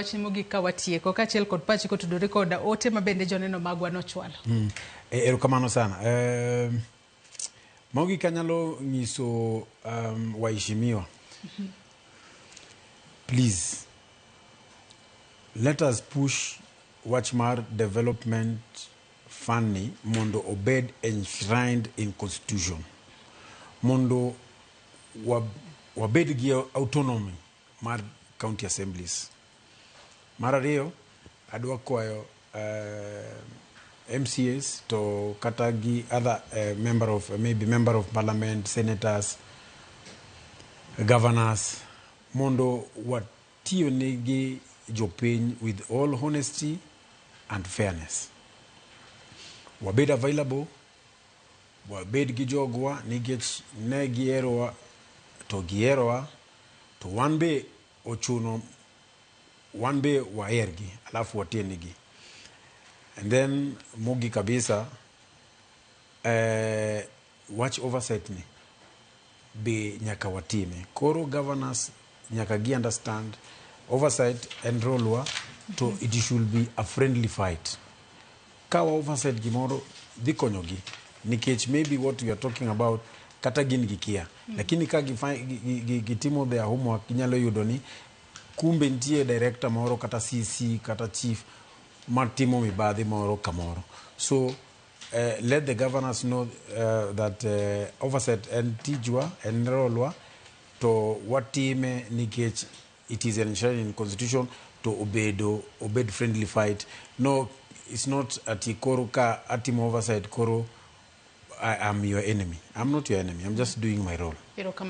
wachni mogik ka watieko, kaachiel kod pachi kotudore koda ote ma bende joneno magwa nochwalo. Erokamano sana. Mogik anyalo nyiso waheshimiwa, please let us push wach mar development fund ni mondo obed enshrined in constitution, mondo wabed gi autonomy mar county assemblies. Mar ariyo, adwa kwayo MCAs to kata gi other member of maybe member of parliament, senators, governors, mondo watiyo negi jopiny with all honesty and fairness. Wabed available, wabed gi jogwa, nikech ne giherowa to giherowa, to wan be ochuno wan be wahergi, alafu watienegi. And then mogik kabisa, wach oversight ni be nyaka watime. Koro governors nyaka gi understand oversight en role wa, to it should be a friendly fight. Ka wa oversight gimoro dhi konyogi, nikech maybe what we are talking about kata gin gikia, lakini ka gitimo their homework, ginyalo yudo ni kumbe nitie director moro kata CC kata chief matimo mibadhi moro kamoro. So let the governors know that oversight en tijwa, en role wa, to watime nikech it is enshrined in constitution, to obedo obed friendly fight. No, it's not ati koro ka atimo oversight koro I am your enemy. I'm not your enemy, I'm just doing my role. Erokamano.